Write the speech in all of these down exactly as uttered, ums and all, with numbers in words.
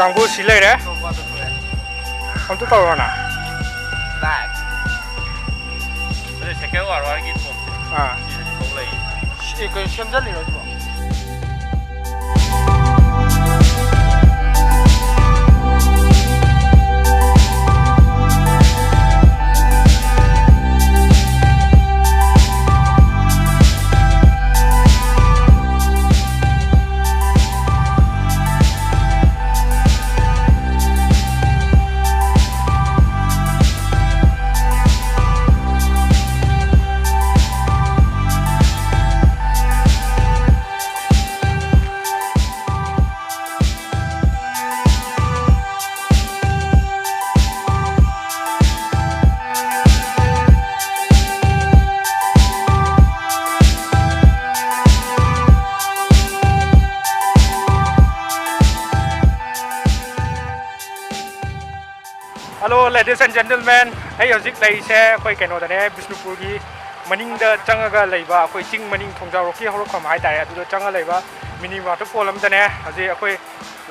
ꯀꯥꯡꯕꯨ ꯁꯤ ꯂꯩꯔꯦ꯫ ꯑꯝꯇ ꯇꯧꯔꯣꯅ꯫ Black꯫ ꯑꯗꯨ second world warꯒꯤ ꯊꯣꯡꯁꯦ꯫ ꯑꯥ꯫ ꯁꯤꯗꯗꯤ ꯊꯣꯛ ꯂꯩ꯫ ꯁꯤ ꯀꯩꯅꯣ ꯁꯦꯝꯖꯜꯂꯤꯔꯣ ꯁꯤꯕꯣ? Hello, ladies and gentlemen, ꯑꯩ ꯍꯧꯖꯤꯛ ꯂꯩꯔꯤꯁꯦ ꯑꯩꯈꯣꯏ ꯀꯩꯅꯣꯗꯅꯦ, ꯕꯤꯁꯅꯨꯄꯨꯔꯒꯤ ꯃꯅꯤꯡꯗ ꯆꯪꯉꯒ ꯂꯩꯕ ꯑꯩꯈꯣꯏ ꯆꯤꯡ ꯃꯅꯤꯡ, ꯊꯣꯡꯖꯥꯎ ꯔꯣꯛꯀꯤ ꯍꯧꯔꯛꯐꯝ ꯍꯥꯏꯇꯥꯔꯦ, ꯑꯗꯨꯗ ꯆꯪꯉ ꯂꯩꯕ mini waterfall ꯑꯃꯗꯅꯦ ꯍꯧꯖꯤꯛ ꯑꯩꯈꯣꯏ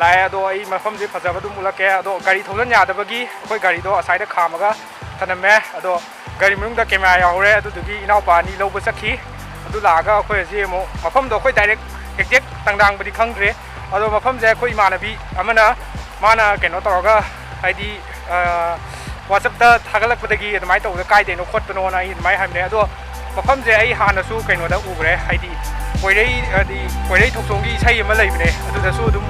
ꯂꯥꯛꯑꯦ꯫ ꯑꯗꯣ ꯑꯩ ꯃꯐꯝꯁꯦ ꯐꯖꯕ ꯑꯗꯨꯝ ꯎꯠꯂꯛꯀꯦ꯫ ꯑꯗꯣ ꯒꯥꯔꯤ ꯊꯧꯖꯤꯟ ꯌꯥꯗꯕꯒꯤ ꯑꯩꯈꯣꯏ ꯒꯥꯔꯤꯗꯣ ꯑꯁ꯭ꯋꯥꯏꯗ ꯈꯥꯝꯃꯒ ꯊꯅꯝꯃꯦ꯫ ꯑꯗꯣ ꯒꯥꯔꯤ ꯃꯅꯨꯡꯗ camera ꯌꯥꯎꯍꯧꯔꯦ, ꯑꯗꯨꯗꯨꯒꯤ ꯏꯅꯥꯎꯄꯥ ꯑꯅꯤ ꯂꯧꯕ ꯆꯠꯈꯤ꯫ ꯑꯗꯨ ꯂꯥꯛꯑꯒ ꯑꯩꯈꯣꯏ ꯍꯧꯖꯤꯛ ꯑꯃꯨꯛ, ꯃꯐꯝꯗꯣ ꯑꯩꯈꯣꯏ direct exact ꯇꯪꯗꯥꯡꯕꯗꯤ ꯈꯪꯗ꯭ꯔꯦ, ꯑꯗꯣ ꯃꯐꯝꯁꯦ ꯑꯩꯈꯣꯏ ꯏꯃꯥꯟꯅꯕꯤ ꯑꯃꯅ, ꯃꯥꯅ ꯀꯩꯅꯣ ꯇꯧꯔꯒ, ꯍꯥꯏꯗꯤ, ꯑ, WhatsApp-ꯇ ꯊꯥꯒꯠꯂꯛꯄꯗꯒꯤ ꯑꯗꯨꯃꯥꯏꯅ ꯇꯧꯕꯗ ꯀꯥꯏꯗꯩꯅꯣ ꯈꯣꯠꯄꯅꯣꯅ ꯑꯩ ꯑꯗꯨꯃꯥꯏꯅ ꯍꯥꯏꯕꯅꯦ꯫ ꯑꯗꯣ ꯃꯐꯝꯁꯦ ꯑꯩ ꯍꯥꯟꯅꯁꯨ ꯀꯩꯅꯣꯗ ꯎꯈ꯭ꯔꯦ, ꯍꯥꯏꯗꯤ ꯄꯣꯏꯔꯩ, ꯍꯥꯏꯗꯤ ꯄꯣꯏꯔꯩ ꯊꯣꯛꯆꯣꯝꯒꯤ ꯏꯁꯩ ꯑꯃ ꯂꯩꯕꯅꯦ, ꯑꯗꯨꯗꯁꯨ ꯑꯗꯨꯝ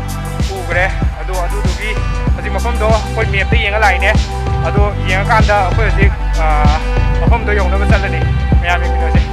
ꯎꯈ꯭ꯔꯦ꯫ ꯑꯗꯣ ꯑꯗꯨꯗꯨꯒꯤ ꯍꯧꯖꯤꯛ ꯃꯐꯝꯗꯣ ꯑꯩꯈꯣꯏ map-ꯇ ꯌꯦꯡꯉ ꯂꯥꯛꯏꯅꯦ꯫ ꯑꯗꯣ ꯌꯦꯡꯉꯀꯥꯟꯗ ꯑꯩꯈꯣꯏ ꯍꯧꯖꯤꯛ, ꯑ, ꯃꯐꯝꯗꯣ ꯌꯧꯅꯕ ꯆꯠꯂꯅꯤ꯫ ꯃꯌꯥꯝ ꯌꯦꯡꯃꯤꯟꯅꯁꯦ꯫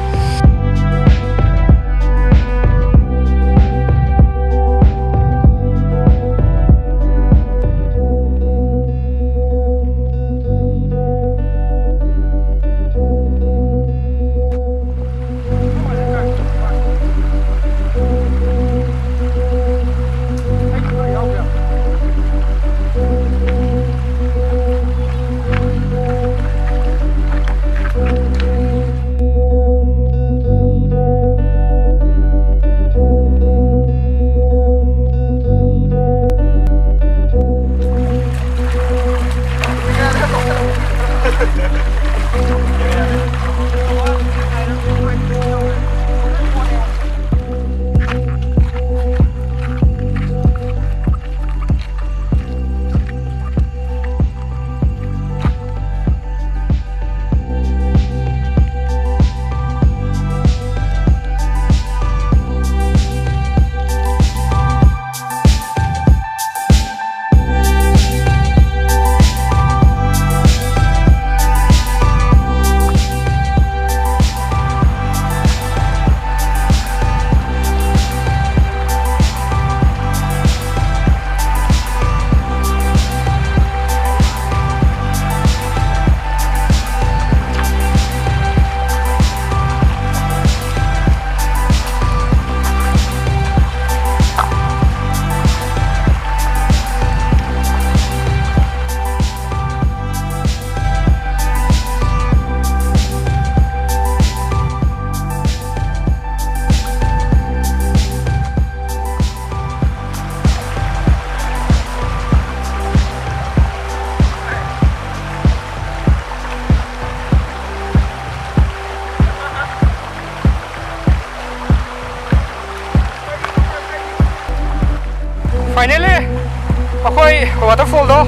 Finally, ꯑꯩꯈꯣꯏ waterfall ꯗꯣ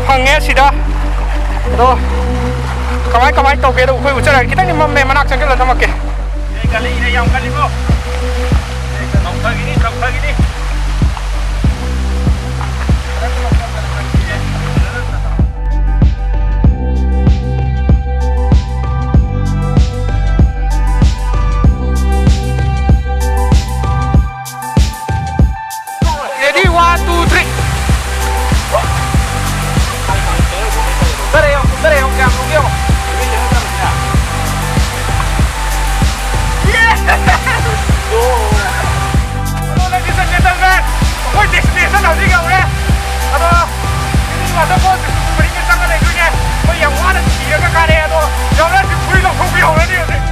ꯐꯪꯉꯦ ꯁꯤꯗ꯫ ꯑꯗꯣ ꯀꯃꯥꯏ ꯀꯃꯥꯏ ꯇꯧꯒꯦꯗꯣ ꯑꯩꯈꯣꯏ ꯎꯠꯆꯔꯒꯦ꯫ ꯈꯤꯇꯪꯗꯤ ꯃꯝꯃꯦ, ꯃꯅꯥꯛ ꯆꯪꯁꯤꯜꯂ ꯊꯝꯃꯛꯀꯦ꯫ ꯑꯦ, ꯀꯜꯂꯤꯅꯦ, ꯌꯥꯝ ꯀꯜꯂꯤꯀꯣ꯫ ꯑꯦ, ꯆꯥꯎꯊꯈꯤꯅꯤ, ꯆꯥꯎꯊꯈꯤꯅꯤ꯫ Ready, one, two, three. ꯀꯨꯝꯊꯔꯦ ꯌꯦꯡꯉꯣ, ꯀꯨꯝꯊꯔꯦ ꯌꯦꯡꯉꯣ, ꯀꯌꯥꯝ ꯂꯨꯒꯦ ꯌꯦꯡꯉꯣ꯫ ꯑꯗꯣ, ladies and gentlemen, ꯑꯩꯈꯣꯏ destination ꯍꯧꯖꯤꯛ ꯌꯧꯔꯦ꯫ ꯑꯗꯣ, ꯃꯤꯅꯤ waterfall ꯕꯤꯁꯅꯨꯄꯨꯔ ꯃꯅꯤꯡꯗ ꯆꯪꯉ ꯂꯩꯗꯣꯏꯅꯦ꯫ ꯑꯩꯈꯣꯏ ꯌꯥꯝ ꯋꯥꯅ ꯊꯤꯔꯒ ꯀꯥꯔꯦ꯫ ꯑꯗꯣ, ꯌꯧꯔꯦ, ꯍꯧꯖꯤꯛ ꯐꯨꯔꯤꯠ ꯂꯧꯊꯣꯛꯄ ꯍꯧꯔꯅꯤ ꯍꯧꯖꯤꯛ꯫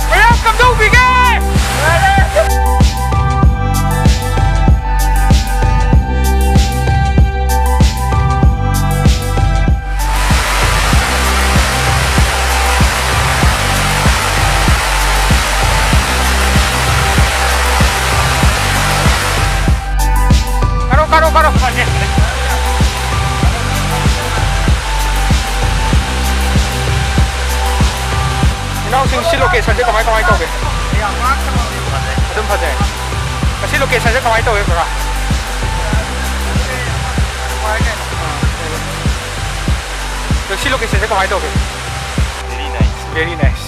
ꯃꯌꯥꯝ ꯀꯝꯗꯧꯕꯤꯒꯦ? ꯀꯥꯔꯣ, ꯀꯥꯔꯣ, ꯀꯥꯔꯣ꯫ ꯐꯔꯦ, ꯐꯔꯦ꯫ ꯁꯤꯡ ꯁꯤ ꯂꯣꯀꯦꯁꯟꯁꯦ ꯀꯃꯥꯏ ꯀꯃꯥꯏ ꯇꯧꯒꯦ? ꯑꯗꯨꯝ ꯐꯖꯩ꯫ ꯃꯁꯤ ꯂꯣꯀꯦꯁꯟꯁꯦ ꯀꯃꯥꯏ ꯇꯧꯒꯦ ꯀꯀꯥ? ꯑꯗꯣ ꯁꯤ ꯂꯣꯀꯦꯁꯟꯁꯦ ꯀꯃꯥꯏ ꯇꯧꯒꯦ? Very nice.